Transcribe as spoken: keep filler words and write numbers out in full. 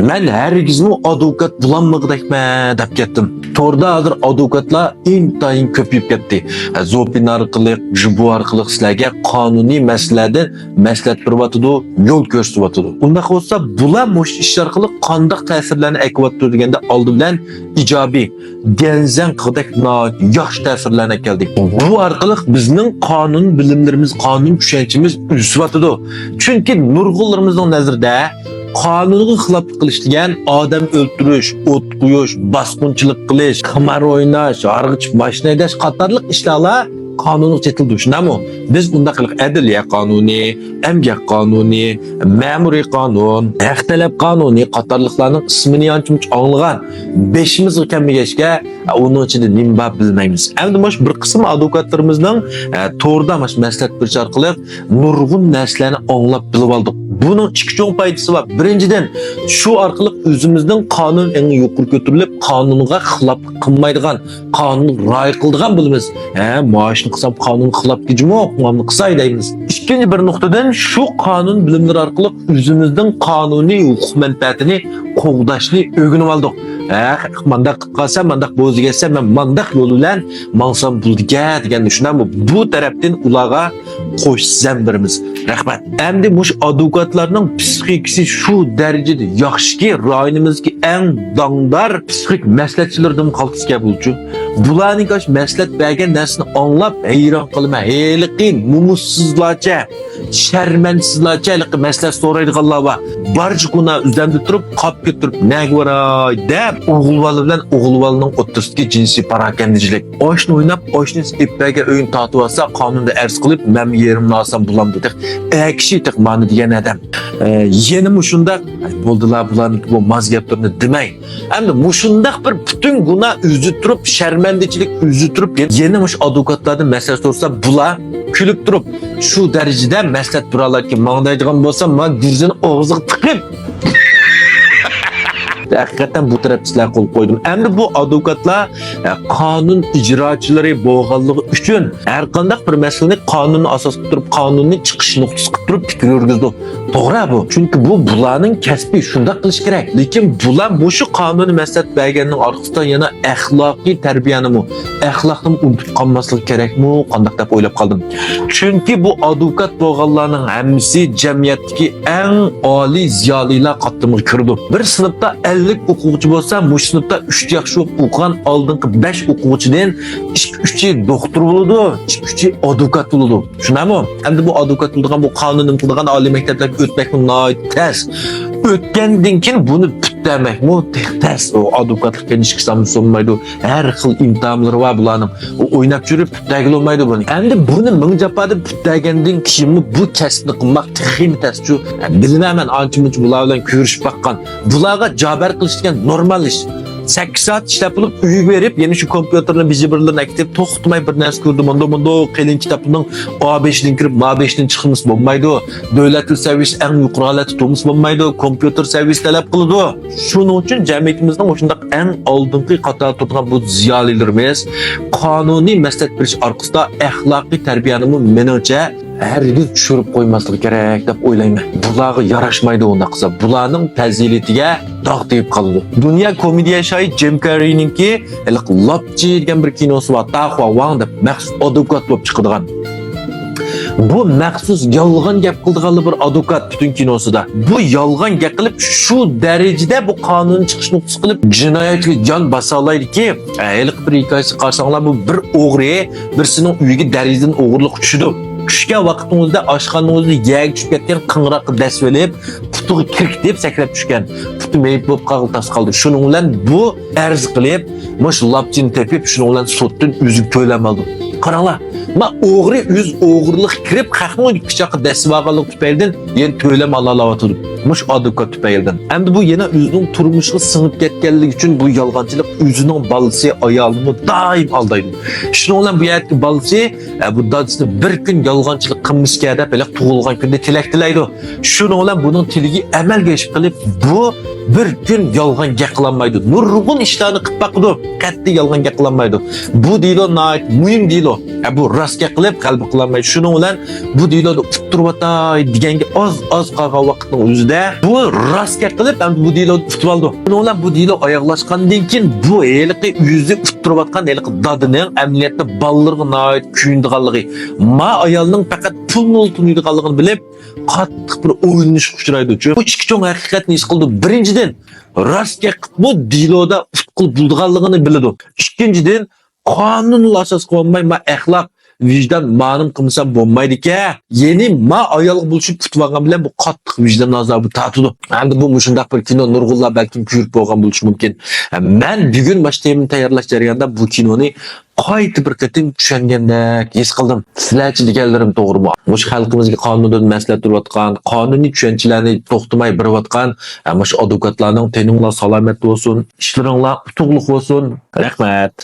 مەن ھەرگىزمۇ ئادۋوكات بولالمىغۇدەكمەن دەپ كەتتىم. توردا ھازىر ئادۋوكاتلار ئىنتايىن كۆپىيىپ كەتتى. زوپىن ئارقىلىق، جۇبو ئارقىلىق سىلەرگە قانۇنىي مەسىلىلەردە مەسلىھەت بېرىۋاتىدۇ، يول كۆرسىتىۋاتىدۇ. ئۇنداق بولسا، بۇلار مۇشۇ ئىش ئارقىلىق قانداق تەسىرلەرنى ئەكىۋاتىدۇ دېگەندە، ئالدى بىلەن ئىجابىي، گەنزەڭ قىلغۇدەك ناھايىتى ياخشى تەسىرلەرنى ئەكەلدى. بۇ ئارقىلىق بىزنىڭ قانۇن بىلىملىرىمىز، قانۇن چۈشەنچىمىز ئۆسۈۋاتىدۇ. چۈنكى نۇرغۇنلىرىمىزنىڭ نەزىرىدە قانۇنغا خىلاپلىق قىلىش دېگەن ئادەم ئۆلتۈرۈش، ئوت قويۇش، باسقۇنچىلىق قىلىش، قىمار ئويناش، ھارغا چۈشۈپ ماشىنا ھەيدەش قاتارلىق ئىشلارلا قانۇنغا چېتىلىدۇ، شۇنداقمۇ؟ بىز ئۇنداق قىلىق ئەدلىيە قانۇنى، ئەمگەك قانۇنى، مەمۇرىي قانۇن، ھەق تەلەپ قانۇنى قاتارلىقلارنىڭ ئىسمىنى ئانچە-مۇنچە ئاڭلىغان، بېشىمىزغا كەلمىگەچكە، ئۇنىڭ ئىچىدە نېمە بار بىلمەيمىز. ئەمدى مۇشۇ بىر قىسىم ئادۋوكاتلىرىمىزنىڭ، ئە، توردا مۇشۇ مەسلىھەت بېرىش ئارقىلىق نۇرغۇن نەرسىلەرنى ئاڭلاپ بىلىۋالدۇق. بۇنىڭ ئىككى چوڭ پايدىسى بار. بىرىنچىدىن، شۇ ئارقىلىق ئۆزىمىزنىڭ قانۇن ئېڭى يۇقىرى كۆتۈرۈلۈپ، قانۇنغا خىلاپلىق قىلمايدىغان، قانۇنغا رىئايە قىلىدىغان بولىمىز. ھە، مانا شۇنى قىلسام قانۇنغا خىلاپ كېتىدۇ، مۇنۇنى قىلساي دەيمىز. ئىككىنچى بىر نۇقتىدىن، شۇ قانۇن بىلىملىرى ئارقىلىق ئۆزىمىزنىڭ قانۇنىي ھوقۇق مەنپەئەتىنى قوغداشنى ئۆگىنىۋالدۇق. ھە، مانداق قىلىپ قالسا، مانداق بولىدىكەنسە، مەن مانداق يول بىلەن ماڭسام بولىدىكەن دېگەن، شۇنداقمۇ؟ بۇ تەرەپتىن ئۇلارغا قوش زەم بېرىمىز. رەھمەت. ئەمدى مۇشۇ ئادۋوكاتلارنىڭ پسىخىكىسى شۇ دەرىجىدە ياخشىكى، رايونىمىزدىكى ئەڭ داڭدار پسىخىك مەسلىھەتچىلىرىدىن قالتىس گەپ بولچۇ. بۇلارنىڭ ئاشۇ مەسلىھەت بەرگەن نەرسىنى ئاڭلاپ ھەيران قالىمەن. ھېلىقى نومۇسسىزلارچە، شەرمەندىسىزلارچە ھېلىقى مەسلىھەت سورايدىغانلار بار. بارچە گۇناھ ئۆزەمدە تۇرۇپ، قاپ كۆتۈرۈپ، نەگە باراي دەپ، ئوغۇل بالا بىلەن ئوغۇل بالىنىڭ ئوتتۇرىسىدىكى جىنسىي پاراكەندىچىلىك. ئاشنى ئويناپ، ئاشنى ئېلىپ بەرگەن ئۆينى تارتىۋالسا، قانۇندا ئەرز قىلىپ، مەنمۇ يېرىمنى ئالسام بولامدۇ؟ تېخى ئەكشى تېخى مانا دېگەن ئادەم. ئە، يەنىمۇ شۇنداق، بولدىلا، بۇلارنىڭكى بۇ ماز گەپلىرىنى دېمەي. ئەمدى مۇشۇنداق بىر پۈتۈن گۇناھ ئۆزى تۇرۇپ، شەرمەندىچىلىك ئۆزى تۇرۇپ، يەنە مۇشۇ ئادۋوكاتلاردىن مەسلىھەت سورىسا، بۇلار كۈلۈپ تۇرۇپ، شۇ دەرىجىدە مەسلىھەت بېرەلەيدىكەن، ماڭدايدىغان بولسا، مانا گۈرزىنى ئاغزىغا تىقىپ. ھەقىقەتەن بۇ تەرەپتە سىلەرگە قول قويدۇم. ئەمدى بۇ ئادۋوكاتلار، ئە، قانۇن ئىجراچىلىرى بولغانلىقى ئۈچۈن ھەر قانداق بىر مەسىلىنى قانۇننى ئاساس قىلىپ تۇرۇپ، قانۇننى چىقىش نۇقتىسى قىلىپ تۇرۇپ پىكىر يۈرگۈزىدۇ. توغرا بۇ. چۈنكى بۇ بۇلارنىڭ كەسپى، شۇنداق قىلىش كېرەك. لېكىن بۇلار مۇشۇ قانۇننى مەسلىھەت بەرگەننىڭ ئارقىسىدا يەنە ئەخلاقىي تەربىيەنىمۇ، ئەخلاقنىمۇ ئۇنتۇپ قالماسلىقى كېرەكمۇ، قانداق دەپ ئويلاپ قالدىم. چۈنكى بۇ ئادۋوكات بولغانلارنىڭ ھەممىسى جەمئىيەتتىكى ئەڭ ئالىي زىيالىيلار قاتلىمىغا كىرىدۇ. بىر سىنىپتا ئەللىك ئوقۇغۇچى بولسا، مۇشۇ سىنىپتا ئۈچ ياخشى ئوقۇغان ئالدىنقى بەش ئوقۇغۇچىدىن ئىككى ئۈچى دوختۇر بولىدۇ، ئىككى ئۈچى ئادۋوكات بولىدۇ. شۇنداقمۇ؟ ئەمدى بۇ ئادۋوكات بولىدىغان، بۇ قانۇن نېمە قىلىدىغان ئالىي مەكتەپلەرگە ئۆتمەكمۇ ناھايىتى تەس. ئۆتكەندىن كېيىن بۇنى پۇت دەمەكمۇ تېخى تەس. ئۇ ئادۋوكاتلىق كىنىشكىسى سۇنمايدۇ. ھەر خىل ئىمتىھانلىرى بار بۇلارنىڭ. ئۇ ئويناپ يۈرۈپ پۇت دەگىلى بولمايدۇ بۇنى. ئەمدى بۇنى مىڭ جاپادىن پۇت دەگەندىن كېيىنمۇ بۇ كەسىپنى قىلماق تېخىمۇ تەسچۇ. بىلمەيمەن، ئانچە-مۇنچە بۇلار بىلەن كۆرۈشۈپ باققان. بۇلارغا جاۋابكار قىلىش دېگەن نورمال ئىش. سەككىز سائەت ئىشلەپ بولۇپ، ئۆيگە بېرىپ، يەنە شۇ كومپيۇتېرنى بىجى-بىرلىرىنى ئەكېتىپ، توختىماي بىر نەرسە كۆردى، مۇنداق، مۇنداق، قېلىن كىتابنىڭ ئا بېشىدىن كىرىپ، ما بېشىدىن چىقمىسا بولمايدۇ. دۆلەت تىل سەۋىيەسى ئەڭ يۇقىرى ھالەتتە تۇرمىسا بولمايدۇ. كومپيۇتېر سەۋىيەسى تەلەپ قىلىدۇ. شۇنىڭ ئۈچۈن جەمئىيىتىمىزنىڭ مۇشۇنداق ئەڭ ئالدىنقى قاتاردا تۇرىدىغان بۇ زىيالىيلىرىمىز قانۇنىي مەسلىھەت بېرىش ئارقىسىدا ئەخلاقىي تەربىيەنىمۇ، مېنىڭچە، ھەرگىز چۈشۈرۈپ قويماسلىقى كېرەك دەپ ئويلايمەن. بۇلارغا ياراشمايدۇ ئۇنداق قىلسا. بۇلارنىڭ پەزىلىتىگە داغ تېگىپ قالىدۇ. دۇنيا كومېدىيە شاھى جىم كەررىنىڭكى ھېلىقى لاپچى دېگەن بىر كىنوسى بار، تاخۇا ۋاڭ دەپ، مەخسۇس ئادۋوكات بولۇپ چىقىدىغان. بۇ مەخسۇس يالغان گەپ قىلىدىغانلا بىر ئادۋوكات پۈتۈن كىنوسىدا. بۇ يالغان گەپ قىلىپ، شۇ دەرىجىدە بۇ قانۇن چىقىش نۇقتىسى قىلىپ، جىنايەتكە جان باسالايدىكى، ھېلىقى بىر ھېكايىسىگە قارىساڭلار، بۇ بىر ئوغرى بىرسىنىڭ ئۆيىگە دەرىزىدىن ئوغرىلىققا چۈشىدۇ. چۈشكەن ۋاقتىڭىزدا ئاشخانىنىڭ ئۆزىدە يەرگە چۈشۈپ كەتكەن، قىڭراققا دەس بېرىپ، پۇتىغا كىركىتىپ سەكرەپ چۈشكەن. پۇتى مېيىپ بولۇپ قالغىلى تاس قالدى. شۇنىڭ بىلەن بۇ ئەرز قىلىپ، مۇشۇ لاپچىنى تېپىپ، شۇنىڭ بىلەن سوتتىن ئۆزىگە تۆلەم ئالىدۇ. قاراڭلار، ما ئوغرى ئۆز ئوغرىلىققا كىرىپ، خەقنىڭ ئۆيىگە پىچاققا دەسسىۋالغانلىقى تۈپەيلىدىن يەنە تۆلەم ئالالاۋاتىدۇ. مۇشۇ ئادۋوكات تۈپەيلىدىن. ئەمدى بۇ يەنە ئۆزىنىڭ تۇرمۇشىغا سىڭىپ كەتكەنلىكى ئۈچۈن بۇ يالغانچىلىق ئۆزىنىڭ بالىسى، ئايالىنىمۇ دائىم ئالدايدۇ. شۇنىڭ بىلەن بۇ يەردىكى بالىسى، ئە، بۇ دادىسىنى بىر كۈن يالغانچىلىق قىلمىسىكەن دەپ، ھېلىقى تۇغۇلغان كۈنىدە تىلەك تىلەيدۇ. شۇنىڭ بىلەن بۇنىڭ تىلىكى ئەمەلگە ئېشىپ قېلىپ، بۇ بىر كۈن يالغان گەپ قىلالمايدۇ. نۇرغۇن ئىشلارنى قىلىپ باقىدۇ، قەتئىي يالغان گەپ قىلالمايدۇ. بۇ دېلو ناھايىتى مۇھىم دېلو. ئە، بۇ راست گەپ قىلىپ غەلىبە قىلالمايدۇ. شۇنىڭ بىلەن بۇ دېلودا ئۇتتۇرۇۋاتاي دېگەنگە ئاز ئاز قالغان ۋاقىتنىڭ ئۆزىدە بۇ راست گەپ قىلىپ ئەمدى بۇ دېلودا ئۇتۇۋالىدۇ. شۇنىڭ بىلەن بۇ دېلو ئاياغلاشقاندىن كېيىن بۇ ھېلىقى ئۆزى ئۇتتۇرۇۋاتقان ھېلىقى دادىنىڭ ئەمەلىيەتتە بالىلىرىغا ناھايىتى كۆيۈنىدىغانلىقى، ما ئايالنىڭ پەقەت پۇلنىلا تونۇيدىغانلىقىنى بىلىپ، قاتتىق بىر ئويلىنىشقا ئۇچرايدۇچۇ. بۇ ئىككى چوڭ ھەقىقەتنى ھېس قىلىدۇ. بىرىنچىدىن، راست گەپ قىلىپمۇ دېلودا ئۇتقىلى بولىدىغانلىقىنى بىلىدۇ. ئىككىنچىدىن، قانۇنلا ئاساس قىلالماي، ما ئەخلاق، ۋىجدان، مانىم قىلمىسام بولمايدىكەن. يەنى ما ئايالغا بولۇشۇپ ئۇتۇۋالغان بىلەن بۇ قاتتىق ۋىجدان ئازابى تارتىدۇ. ئەمدى بۇ مۇشۇنداق بىر كىنو نۇرغۇنلار بەلكىم كۆرۈپ بولغان بولۇشى مۇمكىن. مەن بۈگۈن مۇشۇ تېمىنى تەييارلاش جەريانىدا بۇ كىنونى قايتا بىر قېتىم چۈشەنگەندەك ھېس قىلدىم. سىلەرچە دېگەنلىرىم توغرىمۇ؟ مۇشۇ خەلقىمىزگە قانۇندىن مەسلىھەت بېرىۋاتقان، قانۇنىي چۈشەنچىلەرنى توختىماي بېرىۋاتقان، ھە، مۇشۇ ئادۋوكاتلارنىڭ تېنىڭلار سالامەت بولسۇن، ئىشلىرىڭلار ئۇتۇقلۇق بولسۇن. رەھمەت.